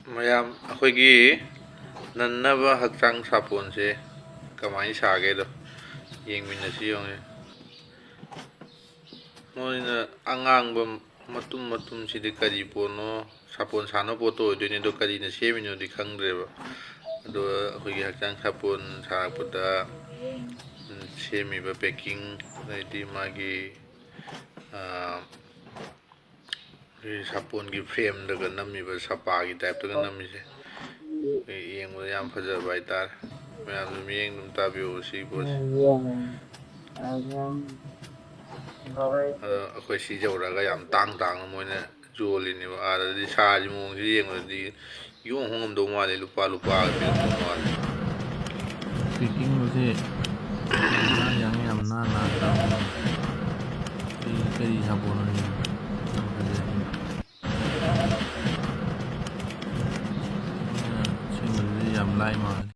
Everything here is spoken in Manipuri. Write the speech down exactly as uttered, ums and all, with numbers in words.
ꯃꯌꯥꯝ, ꯑꯩꯈꯣꯏꯒꯤ ꯅꯟꯅꯕ ꯍꯛꯆꯥꯡ ꯁꯥꯄꯣꯟꯁꯦ ꯀꯃꯥꯏꯅ ꯁꯥꯒꯦꯗꯣ ꯌꯦꯡꯃꯤꯟꯅꯁꯤ꯫ ꯌꯦꯡꯉꯨꯅꯦ, ꯃꯣꯏꯅ ꯑꯉꯥꯡꯕ ꯃꯇꯨꯝ ꯃꯇꯨꯝꯁꯤꯗꯤ ꯀꯔꯤ ꯄꯣꯠꯅꯣ? ꯁꯥꯄꯣꯟ ꯁꯥꯅꯕ ꯄꯣꯠꯇꯣ ꯑꯣꯏꯗꯣꯏꯅꯦ, ꯑꯗꯣ ꯀꯔꯤꯅ ꯁꯦꯝꯃꯤꯅꯣꯗꯤ ꯈꯪꯗ꯭ꯔꯦꯕ꯫ ꯑꯗꯣ ꯑꯩꯈꯣꯏꯒꯤ ꯍꯛꯆꯥꯡ ꯁꯥꯄꯣꯟ ꯁꯥꯔꯛꯄꯗ, ꯎꯝ, ꯁꯦꯝꯃꯤꯕ packing, ꯑꯗꯩꯗꯤ ꯃꯥꯒꯤ, ꯑꯥ, ꯑꯩꯈꯣꯏꯒꯤ ꯁꯥꯄꯣꯟꯒꯤ frameꯗꯒ ꯅꯝꯃꯤꯕ, ꯁꯄꯥꯒꯤ typeꯇꯒ ꯅꯝꯃꯤꯁꯦ, ꯑꯩꯈꯣꯏ ꯌꯦꯡꯕꯗ ꯌꯥꯝ ꯐꯖꯕ ꯍꯥꯏꯇꯥꯔꯦ꯫ ꯃꯌꯥꯝꯁꯨ ꯃꯤꯠꯌꯦꯡ ꯑꯗꯨꯝ ꯇꯥꯕꯤꯌꯣ ꯁꯤ ꯄꯣꯠꯁꯦ꯫ ꯑꯗꯣ ꯑꯩꯈꯣꯏ ꯁꯤ ꯌꯧꯔꯒ ꯌꯥꯝ ꯇꯥꯡ ꯇꯥꯡꯅ ꯃꯣꯏꯅ ꯌꯣꯜꯂꯤꯅꯦꯕ꯫ ꯑꯥꯗꯗꯤ ꯁꯥꯔꯤ ꯃꯑꯣꯡꯁꯤ ꯌꯦꯡꯕꯗꯗꯤ ꯌꯣꯡ ꯍꯣꯡꯉꯝꯗꯧ ꯃꯥꯜꯂꯦ, ꯂꯨꯄꯥ ꯂꯨꯄꯥꯒ ꯄꯤꯔꯝꯗꯧ ꯃꯥꯜꯂꯦ꯫ Packingꯒꯁꯦ ꯌꯥꯝ ꯅꯥꯟ ꯌꯥꯝ ꯅꯥꯟ ꯅꯥꯟ ꯇꯧꯔꯝꯃꯦ꯫ ꯀꯔꯤ ꯀꯔꯤ ꯁꯥꯄꯣꯟꯅꯣ ꯁꯤꯕꯣ? ꯌꯥꯝ ꯐꯖꯩ꯫ ꯑꯁꯦꯡꯕꯗꯗꯤ ꯌꯥꯝ ꯂꯥꯏ ꯃꯥꯜꯂꯦ꯫